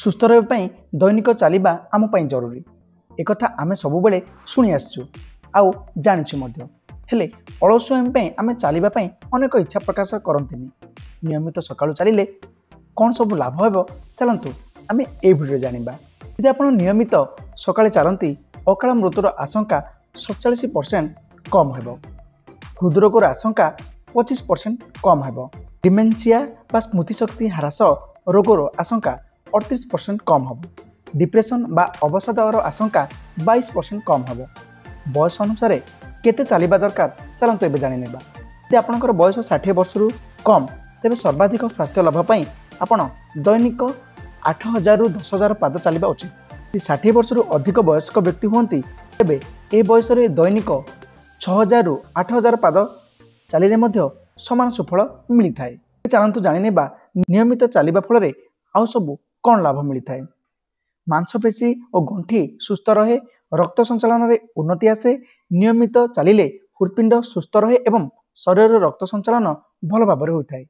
ସୁସ୍ଥ ରହିବା ପାଇଁ ଦୈନିକ ଚାଲିବା ଆମ ପାଇଁ ଜରୁରୀ। ଏକଥା ଆମେ ସବୁବେଳେ ଶୁଣି ଆସିଛୁ ଆଉ ଜାଣିଛୁ ମଧ୍ୟ। ହେଲେ ଅଳସୁଆମି ପାଇଁ ଆମେ ଚାଲିବା ପାଇଁ ଅନେକ ଇଚ୍ଛା ପ୍ରକାଶ କରନ୍ତିନି। ନିୟମିତ ସକାଳୁ ଚାଲିଲେ କ'ଣ ସବୁ ଲାଭ ହେବ, ଚାଲନ୍ତୁ ଆମେ ଏହି ଭିଡ଼ିଓରେ ଜାଣିବା। ଯଦି ଆପଣ ନିୟମିତ ସକାଳେ ଚାଲନ୍ତି, ଅକାଳ ମୃତ୍ୟୁର ଆଶଙ୍କା 47% କମ୍ ହେବ। ହୃଦରୋଗର ଆଶଙ୍କା 25% କମ୍ ହେବ। ଡିମେନ୍ସିଆ ବା ସ୍ମୃତିଶକ୍ତି ହ୍ରାସ ରୋଗର ଆଶଙ୍କା 38% କମ୍ ହେବ। ଡିପ୍ରେସନ୍ ବା ଅବସାଦର ଆଶଙ୍କା 22% କମ୍ ହେବ। ବୟସ ଅନୁସାରେ କେତେ ଚାଲିବା ଦରକାର, ଚାଲନ୍ତୁ ଏବେ ଜାଣିନେବା। ଯଦି ଆପଣଙ୍କର ବୟସ 60 ବର୍ଷରୁ କମ୍, ତେବେ ସର୍ବାଧିକ ସ୍ୱାସ୍ଥ୍ୟ ଲାଭ ପାଇଁ ଆପଣ ଦୈନିକ 8000ରୁ 10,000 ପାଦ ଚାଲିବା ଉଚିତ। ଯଦି 60 ବର୍ଷରୁ ଅଧିକ ବୟସ୍କ ବ୍ୟକ୍ତି ହୁଅନ୍ତି, ତେବେ ଏ ବୟସରେ ଦୈନିକ 6000ରୁ 8000 ପାଦ ଚାଲିଲେ ମଧ୍ୟ ସମାନ ସୁଫଳ ମିଳିଥାଏ। ଚାଲନ୍ତୁ ଜାଣିନେବା ନିୟମିତ ଚାଲିବା ଫଳରେ ଆଉ ସବୁ କ'ଣ ଲାଭ ମିଳିଥାଏ। ମାଂସପେଶୀ ଓ ଗଣ୍ଠି ସୁସ୍ଥ ରହେ, ରକ୍ତ ସଞ୍ଚାଳନରେ ଉନ୍ନତି ଆସେ। ନିୟମିତ ଚାଲିଲେ ହୃତ୍ପିଣ୍ଡ ସୁସ୍ଥ ରହେ ଏବଂ ଶରୀରର ରକ୍ତ ସଞ୍ଚାଳନ ଭଲ ଭାବରେ ହୋଇଥାଏ।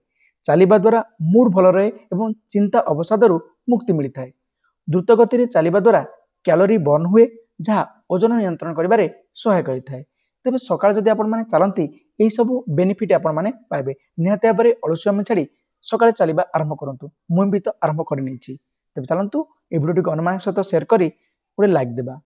ଚାଲିବା ଦ୍ୱାରା ମୁଡ୍ ଭଲ ରହେ ଏବଂ ଚିନ୍ତା ଅବସାଦରୁ ମୁକ୍ତି ମିଳିଥାଏ। ଦ୍ରୁତ ଗତିରେ ଚାଲିବା ଦ୍ୱାରା କ୍ୟାଲୋରି ବର୍ନ ହୁଏ, ଯାହା ଓଜନ ନିୟନ୍ତ୍ରଣ କରିବାରେ ସହାୟକ ହୋଇଥାଏ। ତେବେ ସକାଳେ ଯଦି ଆପଣମାନେ ଚାଲନ୍ତି, ଏହିସବୁ ବେନିଫିଟ୍ ଆପଣମାନେ ପାଇବେ। ନିହାତି ଭାବରେ ଅଳସୁଆମି ଛାଡ଼ି ସକାଳେ ଚାଲିବା ଆରମ୍ଭ କରନ୍ତୁ। ମୁଁ ବି ତ ଆରମ୍ଭ କରିନେଇଛି। ତେବେ ଚାଲନ୍ତୁ ଏ ଭିଡ଼ିଓଟିକୁ ଅନ୍ୟମାନଙ୍କ ସହିତ ସେୟାର କରି ଗୋଟେ ଲାଇକ୍ ଦେବା।